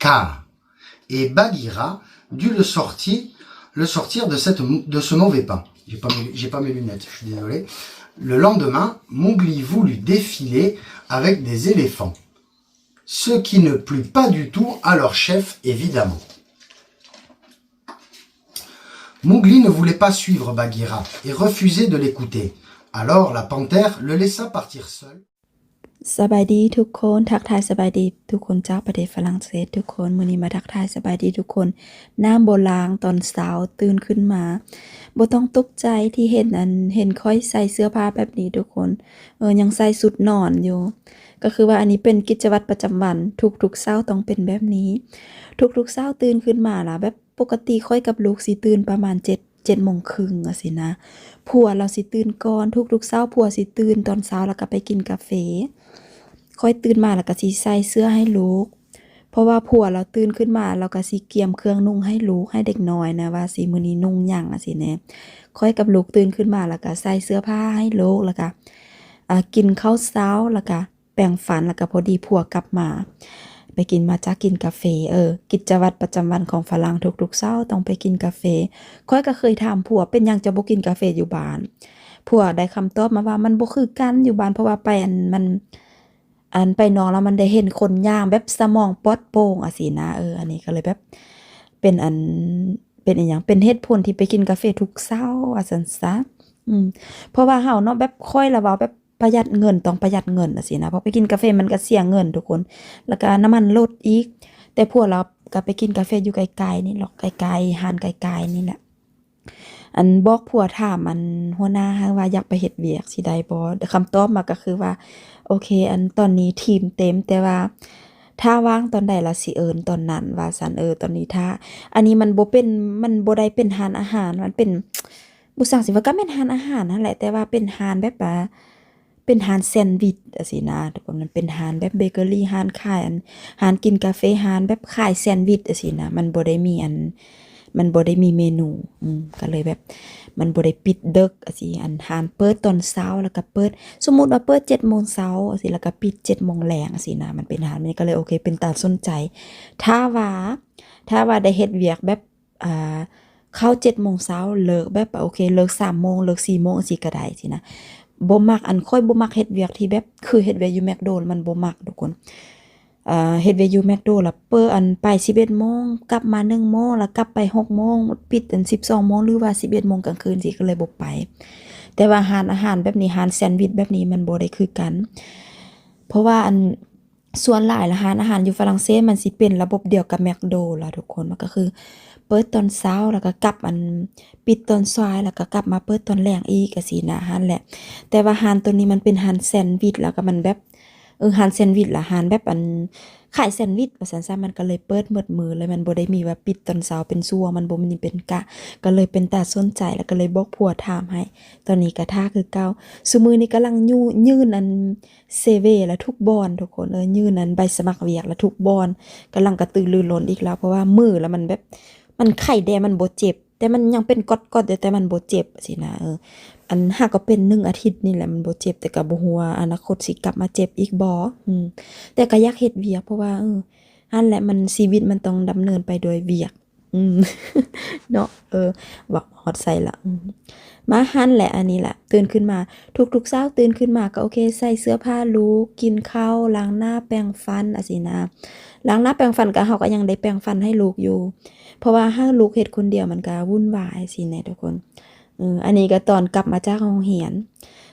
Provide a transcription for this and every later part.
tard. Et Bagheera dut le sortir, le sortir de, cette, de ce mauvais pas. J'ai pas mes, j'ai pas mes lunettes, je suis désolé. Le lendemain, Mowgli voulut défiler avec des éléphants. Ce qui ne plut pas du tout à leur chef, évidemment. Mowgli ne voulait pas suivre Bagheera et refusait de l'écouter. Alors la panthère le laissa partir seul. ສະບາຍດີທຸກຄົນ, ທັກທາຍສະບາຍດີທຸກຄົນຈາກປະເທດຝຣັ່ງເສດທຸກຄົນ. ມື້ນີ້ມາທັກທາຍສະບາຍດີທຸກຄົນ. ນ້ຳບໍ່ລ້າງຕອນເຊົ້າຕື່ນຂຶ້ນມາ. ບໍ່ຕ້ອງຕົກໃຈທີ່ເຫັນອັນ ເຫັນຂ້ອຍໃສ່ເສື້ອຜ້າແບບນີ້ທຸກຄົນ. ເອີ ຍັງໃສ່ຊຸດນອນຢູ່. ກໍຄືວ່າອັນນີ້ເປັນກິດຈະວັດປະຈຳວັນ. ທຸກໆເຊົ້າຕ້ອງເປັນແບບນີ້. ທຸກໆເຊົ້າຕື່ນຂຶ້ນມາລະ ແບບ ປົກກະຕິຂ້ອຍກັບລູກຊິຕື່ນປະມານເຈັດ ເຈັດໂມງຄຶ່ງຈັ່ງຊີ້ນະ. ຜົວລາວຊິຕື່ນກ່ອນ, ທຸກໆເຊົ້າຜົວຊິຕື່ນຕອນເຊົ້າ ແລ້ວກໍໄປກິນກາເຟ. ຂ້ອຍຕື່ນມາແລ້ວກໍຊິໃສ່ເສື້ອໃຫ້ລູກ, ເພາະວ່າຜົວລາວຕື່ນຂຶ້ນມາ ລາວກໍຊິກຽມເຄື່ອງນຸ່ງໃຫ້ລູກ, ໃຫ້ເດັກນ້ອຍນະ ວ່າຊິມື້ນີ້ນຸ່ງຫຍັງຈັ່ງຊີ້ແນ່. ຂ້ອຍກັບລູກຕື່ນຂຶ້ນມາ ແລ້ວກໍໃສ່ເສື້ອຜ້າໃຫ້ລູກ, ແລ້ວກໍ ອາ ກິນເຂົ້າເຊົ້າ, ແລ້ວກໍ ແປງຟັນ ແລ້ວກໍພໍດີຜົວກັບມາ ໄປກິນ ມາຈາກກິນກາເຟ. ເອີ ກິດຈະວັດປະຈຳວັນຂອງຝຣັ່ງ ທຸກໆເຊົ້າຕ້ອງໄປກິນກາເຟ. ຂ້ອຍກໍເຄີຍຖາມຜົວ ເປັນຫຍັງເຈົ້າບໍ່ກິນກາເຟຢູ່ບ້ານ? ຜົວໄດ້ຄຳຕອບມາວ່າ ມັນບໍ່ຄືກັນຢູ່ບ້ານ ເພາະວ່າໄປອັນ ມັນ ອັນໄປນອກແລ້ວມັນໄດ້ເຫັນຄົນຍ່າງແບບສະໝອງປອດໂປ່ງຈັ່ງຊີ້ນະ. ເອີ ອັນນີ້ກໍເລີຍແບບເປັນອັນ ເປັນອີ່ຫຍັງ ເປັນເຫດຜົນທີ່ໄປກິນກາເຟທຸກເຊົ້າວ່າຊັ້ນຊະ. ອືມ ເພາະວ່າເຮົາເນາະ ແບບຂ້ອຍລະເວົ້າແບບ ປະຢັດເງິນ ຕ້ອງປະຢັດເງິນຈັ່ງຊີ້ນະ ເພາະໄປກິນກາເຟມັນກະເສຍເງິນທຸກຄົນ ແລ້ວກະນ້ຳມັນລົດອີກ. ແຕ່ຜົວລາວກະໄປກິນກາເຟຢູ່ໃກ້ໆນີ້ລະ ໃກ້ໆ ຮ້ານໃກ້ໆນີ້ແຫຼະ. ອັນບອກຜົວ ຖາມອັນຫົວໜ້າໃຫ້ວ່າຢາກໄປເຮັດວຽກຊິໄດ້ບໍ່? ຄຳຕອບມາກະຄືວ່າ ໂອເຄ ອັນຕອນນີ້ທີມເຕັມ ແຕ່ວ່າຖ້າວ່າງຕອນໃດລະຊິເອີ້ນຕອນນັ້ນວ່າຊັ້ນ. ເອີ ຕອນນີ້ຖ້າ ອັນນີ້ມັນບໍ່ເປັນ ມັນບໍ່ໄດ້ເປັນຮ້ານອາຫານ ມັນເປັນ ບໍ່ຊ່າງຊິວ່າ ກະແມ່ນຮ້ານອາຫານຫັ້ນແຫຼະ ແຕ່ວ່າເປັນຮ້ານແບບວ່າ ເປັນຮ້ານແຊນວິດຈັ່ງຊີ້ນະທຸກຄົນ. ມັນເປັນຮ້ານແບບເບເກີຣີ ຮ້ານຂາຍອັນ ຮ້ານກິນກາເຟ ຮ້ານແບບຂາຍແຊນວິດຈັ່ງຊີ້ນະ. ມັນບໍ່ໄດ້ມີອັນ ມັນບໍ່ໄດ້ມີເມນູ ອືມ ກະເລີຍແບບ ມັນບໍ່ໄດ້ປິດເດິກຈັ່ງຊີ້. ອັນຮ້ານເປີດຕອນເຊົ້າ ແລ້ວກະເປີດ ສົມມຸດວ່າເປີດເຈັດໂມງເຊົ້າຈັ່ງຊີ້ ແລ້ວກະປິດເຈັດໂມງແລງຈັ່ງຊີ້ນະ. ມັນເປັນຮ້ານ ມັນກະເລີຍ ໂອເຄ ເປັນຕາສົນໃຈ. ຖ້າວ່າ ຖ້າວ່າໄດ້ເຮັດວຽກແບບ ອ່າ ເຂົ້າເຈັດໂມງເຊົ້າ ເລີກແບບ ໂອເຄ ເລີກສາມໂມງ ເລີກສີ່ໂມງ ຈັ່ງຊີ້ກະໄດ້ຊີ້ນະ. ບໍ່ມັກ ອັນ ຂ້ອຍບໍ່ມັກເຮັດວຽກທີ່ແບບ ຄືເຮັດວຽກຢູ່ແມັກໂດ ມັນບໍ່ມັກທຸກຄົນ. ເຮັດວຽກຢູ່ແມັກໂດລະເປີດ ອັນ ໄປສິບເອັດໂມງ ກັບມາໜຶ່ງໂມງ ລະກັບໄປຫົກໂມງ ປິດອັນສິບສອງໂມງ ຫຼືວ່າສິບເອັດໂມງກາງຄືນຊີ້ ກະເລີຍບໍ່ໄປ. ແຕ່ວ່າຮ້ານອາຫານແບບນີ້ ຮ້ານແຊນວິດແບບນີ້ ມັນບໍ່ໄດ້ຄືກັນ ເພາະວ່າ ອັນ ສ່ວນຫຼາຍລະຮ້ານອາຫານຢູ່ຝຣັ່ງເສດ ມັນຊິເປັນລະບົບດຽວກັບແມັກໂດລະທຸກຄົນ ມັນກະຄືເປີດຕອນເຊົ້າ ລະກະກັບ ອັນ ປິດຕອນສາຍ ລະກະກັບມາເປີດຕອນແລງອີກ ຈັ່ງຊີ້ນະ ຫັ້ນແຫຼະ. ແຕ່ວ່າຮ້ານໂຕນີ້ມັນເປັນຮ້ານແຊນວິດ ລະກະມັນແບບ ເອີ ຮ້ານແຊນວິດ ລະຮ້ານແບບ ອັນ ຂາຍແຊນວິດວ່າຊັ້ນຊະ ມັນກະເລີຍເປີດໝົດມື້ເລີຍ ມັນບໍ່ໄດ້ມີວ່າປິດຕອນເຊົ້າເປັນຊ່ວງ ມັນບໍ່ມີເປັນກະ ກະເລີຍເປັນຕາສົນໃຈ ລະກະເລີຍບອກຜົວຖາມໃຫ້. ຕອນນີ້ກະຖ້າຄືເກົ່າ ຊຸມື້ນີ້ກຳລັງຍື່ນ ຍື່ນ ອັນ ເຊເວລະທຸກບ່ອນທຸກຄົນເອີຍ ຍື່ນອັນໃບສະໝັກວຽກລະທຸກບ່ອນ ກຳລັງກະຕືລືລົ້ນອີກແລ້ວ ເພາະວ່າມືລະມັນແບບ ມັນໄຂ້ແດ່ ມັນບໍ່ເຈັບ ແຕ່ມັນຍັງເປັນກ້ອນໆຢູ່ ແຕ່ມັນບໍ່ເຈັບຊີ້ນະ. ເອີ ອັນຫາກກໍເປັນໜຶ່ງອາທິດນີ້ແຫຼະ ມັນບໍ່ເຈັບ ແຕ່ກໍບໍ່ຮູ້ວ່າອະນາຄົດຊິກັບມາເຈັບອີກບໍ່. ອືມ ແຕ່ກໍຢາກເຮັດວຽກ ເພາະວ່າ ເອີ ຫັ້ນແຫຼະ ມັນ ຊີວິດມັນຕ້ອງດຳເນີນໄປດ້ວຍວຽກ. ອືມ ເນາະ ເອີ ເວົ້າຮອດໃສລະ ອືມ ມາຫັ້ນແຫຼະ ອັນນີ້ລະ ຕື່ນຂຶ້ນມາ ທຸກໆເຊົ້າຕື່ນຂຶ້ນມາກໍໂອເຄ ໃສ່ເສື້ອຜ້າລູກ ກິນເຂົ້າ ລ້າງໜ້າແປງຟັນ ຈັ່ງຊີ້ນະ. ລ້າງໜ້າແປງຟັນກໍ ເຮົາກໍຍັງໄດ້ແປງຟັນໃຫ້ລູກຢູ່ ເພາະວ່າໃຫ້ລູກເຮັດຄົນດຽວມັນກໍວຸ່ນວາຍຊີ້ແນ່ທຸກຄົນ. ເອີ ອັນນີ້ກໍຕອນກັບມາຈາກໂຮງຮຽນ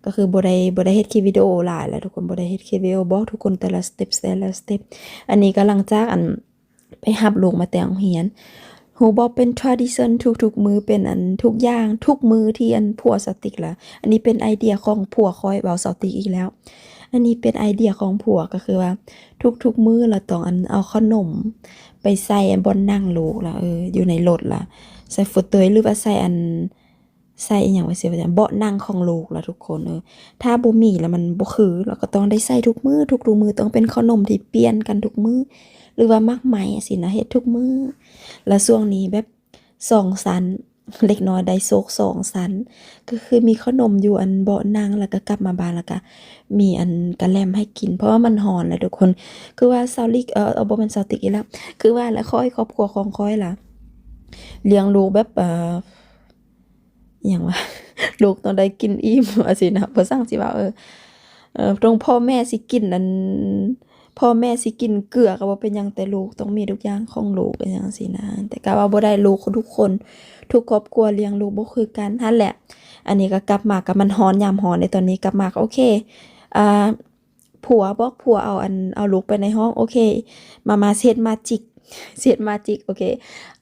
ກໍຄືບໍ່ໄດ້ ບໍ່ໄດ້ເຮັດຄລິບວິດີໂອຫຼາຍແລ້ວທຸກຄົນ ບໍ່ໄດ້ເຮັດຄລິບວິດີໂອບອກທຸກຄົນແຕ່ລະສະເຕັບ ແຕ່ລະສະເຕັບ. ອັນນີ້ກໍຫຼັງຈາກ ອັນ ໄປຮັບລູກມາແຕ່ໂຮງຮຽນ ຮູ້ບໍ່ ເປັນທຣາດິຊັນ ທຸກໆມື້ ເປັນອັນ ທຸກຢ່າງ ທຸກມື້ທີ່ອັນ ຜົວສາວຕິກລະ ອັນນີ້ເປັນໄອເດຍຂອງຜົວຂ້ອຍ ເວົ້າສາວຕິກອີກແລ້ວ ອັນນີ້ເປັນໄອເດຍຂອງຜົວ ກໍຄືວ່າທຸກໆມື້ລະຕ້ອງອັນ ເອົາເຂົ້າໜົມໄປໃສ່ອັນ ບ່ອນນັ່ງລູກລະ ເອີ ຢູ່ໃນລົດລະ ໃສ່ຟຸດເຕີຍ ຫຼືວ່າໃສ່ອັນ ໃສ່ອີ່ຫຍັງວ່າຊິວ່າ ເບາະນັ່ງຂອງລູກລະທຸກຄົນ ເອີ ຖ້າບໍ່ມີລະມັນບໍ່ຄື ລະກໍຕ້ອງໄດ້ໃສ່ທຸກມື້ ທຸກໆມື້ຕ້ອງເປັນເຂົ້າໜົມທີ່ປ່ຽນກັນທຸກມື້ ຫຼືວ່າໝາກໄມ້ຊີ້ນະ ເຮັດທຸກມື້. ລະຊ່ວງນີ້ແບບສອງຊັ້ນ ເດັກນ້ອຍໄດ້ໂຊກສອງຊັ້ນ ກໍຄືມີຂະໜົມຢູ່ອັນເບາະນັ່ງ ແລ້ວກໍກັບມາບ້ານ ແລ້ວກໍມີອັນກະແລັມໃຫ້ກິນ ເພາະວ່າມັນຮ້ອນແຫຼະທຸກຄົນ. ຄືວ່າຊາວລິກ ເອີ ເອີ ບໍ່ແມ່ນຊາວຕິກອີກແລ້ວ ຄືວ່າລະ ຂ້ອຍ ຄອບຄົວຂອງຂ້ອຍລະ ລ້ຽງລູກແບບ ເອີ ອີຫຍັງວະ ລູກຕ້ອງໄດ້ກິນອີ່ມ ວ່າຊີ້ນະ ບໍ່ຊ່າງຊິເວົ້າ ເອີ ເອີ ຕ້ອງ ພໍ່ແມ່ຊິກິນອັນ ພໍ່ແມ່ຊິກິນເກືອກໍບໍ່ເປັນຫຍັງ ແຕ່ລູກຕ້ອງມີທຸກຢ່າງຂອງລູກ ອີຫຍັງຊີ້ນະ. ແຕ່ກໍວ່າບໍ່ໄດ້ ລູກທຸກຄົນ ທຸກຄອບຄົວລ້ຽງລູກບໍ່ຄືກັນ. ຫັ້ນແຫຼະ ອັນນີ້ກໍກັບມາກໍມັນຮ້ອນ ຍາມຮ້ອນເດ້ ຕອນນີ້ກັບມາກໍໂອເຄ ອ່າ ຜົວ ບອກຜົວເອົາອັນ ເອົາລູກໄປໃນຫ້ອງ ໂອເຄ ມາ ມາ ຊິເຮັດມາຈິກ ຊິເຮັດມາຈິກ ໂອເຄ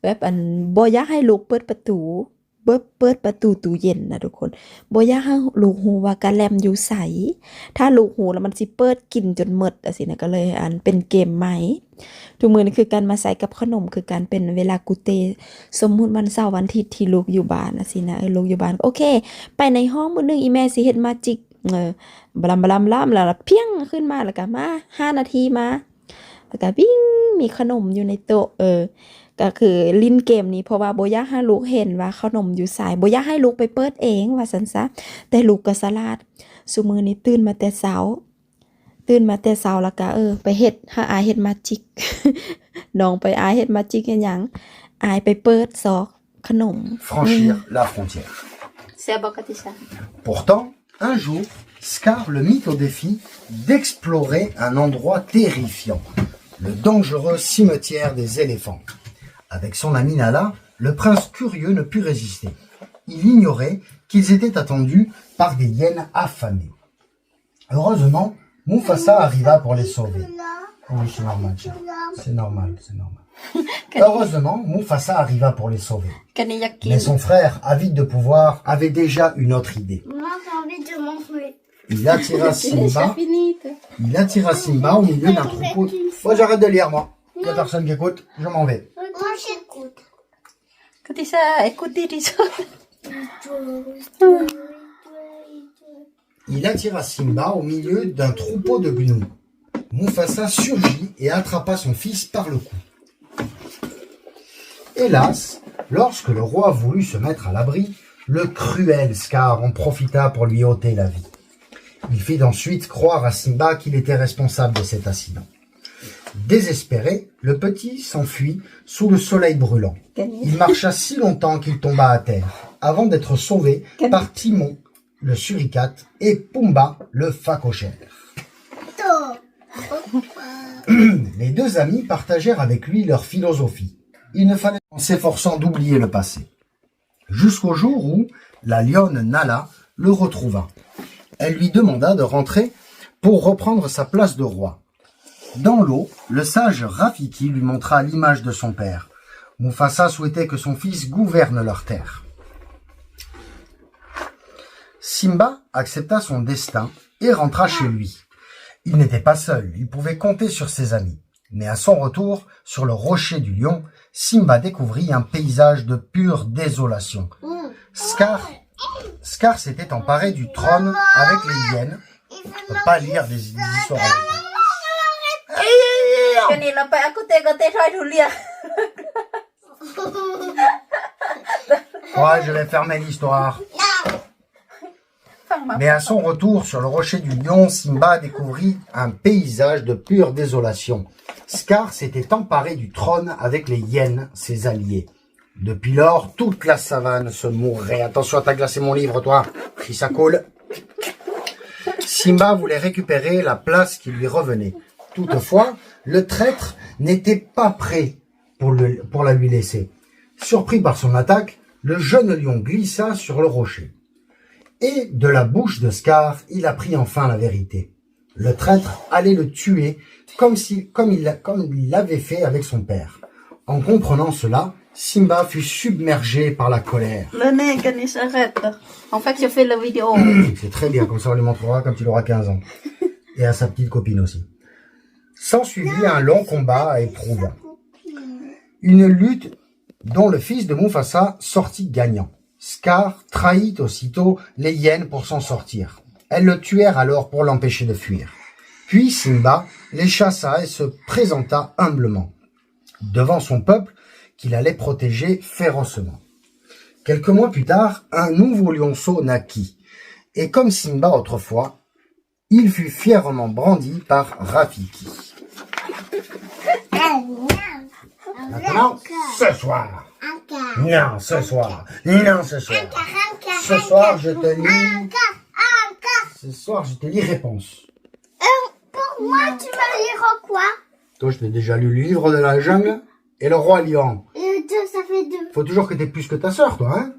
ແບບອັນ ບໍ່ຢາກໃຫ້ລູກເປີດປະຕູ ເປີດ ເປີດປະຕູຕູ້ເຢັນນະທຸກຄົນ ບໍ່ຢາກໃຫ້ລູກຮູ້ວ່າກະແລັມຢູ່ໃສ ຖ້າລູກຮູ້ແລ້ວມັນຊິເປີດກິນຈົນໝົດ ຈັ່ງຊີ້ນະ ກໍເລີຍອັນເປັນເກມໃໝ່ ທຸກມື້ນີ້ຄືກັນ ມາໃຊ້ກັບຂະໜົມຄືກັນ ເປັນເວລາກູເຕ. ສົມມຸດວັນເສົາວັນອາທິດທີ່ລູກຢູ່ບ້ານ ຈັ່ງຊີ້ນະ ເອີ ລູກຢູ່ບ້ານ ໂອເຄ ໄປໃນຫ້ອງມື້ໜຶ່ງ ອີ່ແມ່ຊິເຮັດມາຈິກ ເອີ ບລຳ ບລຳ ບລຳ ແລ້ວພຽງຂຶ້ນມາ ແລ້ວກໍມາ ຫ້ານາທີມາ ແລ້ວກໍວິ່ງ ມີຂະໜົມຢູ່ໃນໂຕະ ເອີ ກໍຄືຫຼິ້ນເກມນີ້ ເພາະວ່າບໍ່ຢາກໃຫ້ລູກເຫັນວ່າຂະໜົມຢູ່ໃສ ບໍ່ຢາກໃຫ້ລູກໄປເປີດເອງວ່າຊັ້ນຊະ ແຕ່ລູກກໍສະຫຼາດ ຊຸມື້ນີ້ຕື່ນມາແຕ່ເຊົ້າ ຕື່ນມາແຕ່ເຊົ້າ ແລ້ວກໍ ເອີ ໄປເຮັດ ໃຫ້ອ້າຍເຮັດມາຈິກ ນ້ອງໄປ ອ້າຍເຮັດມາຈິກເຮັດຫຍັງ ອ້າຍໄປເປີດຊອກຂະໜົມ Franchir la frontière. C'est à Bocatissa. Pourtant, un jour, Scar le mit au défi d'explorer un endroit terrifiant, le dangereux cimetière des éléphants. Avec son ami Nala, le prince curieux ne put résister. Il ignorait qu'ils étaient attendus par des hyènes affamées. Heureusement, Mufasa arriva pour les sauver. Oui, c'est normal, chérie. C'est normal, c'est normal. Heureusement, Mufasa arriva pour les sauver. Mais son frère, avide de pouvoir, avait déjà une autre idée. Moi, j'ai envie de manger. Il attira Simba, il attira Simba au milieu d'un troupeau. Moi, j'arrête de lire, moi. Il y a personne qui écoute, je m'en vais. Moi, j'écoute. Écoutez ça, écoutez ça. Il attira Simba au milieu d'un troupeau de gnous. Mufasa surgit et attrapa son fils par le cou. Hélas, lorsque le roi voulut se mettre à l'abri, le cruel Scar en profita pour lui ôter la vie. Il fit ensuite croire à Simba qu'il était responsable de cet accident. Désespéré, le petit s'enfuit sous le soleil brûlant. Il marcha si longtemps qu'il tomba à terre, avant d'être sauvé par Timon, le suricate, et Pumba, le phacochère. Les deux amis partagèrent avec lui leur philosophie. Il ne fallait, en s'efforçant d'oublier le passé. Jusqu'au jour où la lionne Nala le retrouva. Elle lui demanda de rentrer pour reprendre sa place de roi. Dans l'eau, le sage Rafiki lui montra l'image de son père. Mufasa souhaitait que son fils gouverne leur terre. Simba accepta son destin et rentra chez lui. Il n'était pas seul, il pouvait compter sur ses amis. Mais à son retour, sur le rocher du lion, Simba découvrit un paysage de pure désolation. Scar, Scar s'était emparé du trône avec les hyènes. On peut pas lire des, des histoires en même temps. ເຈົ້ານີ້ລາວໄປອາກຸເຕກໍເຕະຖອຍທຸລຽນ. Ouais, je vais fermer l'histoire. Mais à son retour sur le rocher du lion, Simba découvrit un paysage de pure désolation. Scar s'était emparé du trône avec les hyènes, ses alliés. Depuis lors, toute la savane se mourait. Attention à ta glace et mon livre, toi. Si ça coule. Simba voulait récupérer la place qui lui revenait. Toutefois, le traître n'était pas prêt pour le, pour la lui laisser. Surpris par son attaque, le jeune lion glissa sur le rocher. Et de la bouche de Scar, il apprit enfin la vérité. Le traître allait le tuer comme si, comme il l'a, comme il l'avait fait avec son père. En comprenant cela, Simba fut submergé par la colère. Le nez, Ganesh, arrête. En fait, je fais la vidéo. C'est très bien, comme ça on lui montrera quand il aura quinze ans. Et à sa petite copine aussi. S'ensuivit un long combat éprouvant. Une lutte dont le fils de Mufasa sortit gagnant. Scar trahit aussitôt les hyènes pour s'en sortir. Elles le tuèrent alors pour l'empêcher de fuir. Puis Simba les chassa et se présenta humblement devant son peuple qu'il allait protéger férocement. Quelques mois plus tard, un nouveau lionceau naquit. Et comme Simba autrefois, il fut fièrement brandi par Rafiki. Maintenant, ce soir. Non, ce soir. Non, ce soir. Ce soir, je te lis. Ce soir, je te lis Réponse. Euh, pour moi, tu me liras quoi ? Toi, je t'ai déjà lu le livre de la jungle et le roi lion. Et deux, ça fait deux. Faut toujours que t'aies plus que ta sœur, toi, hein ?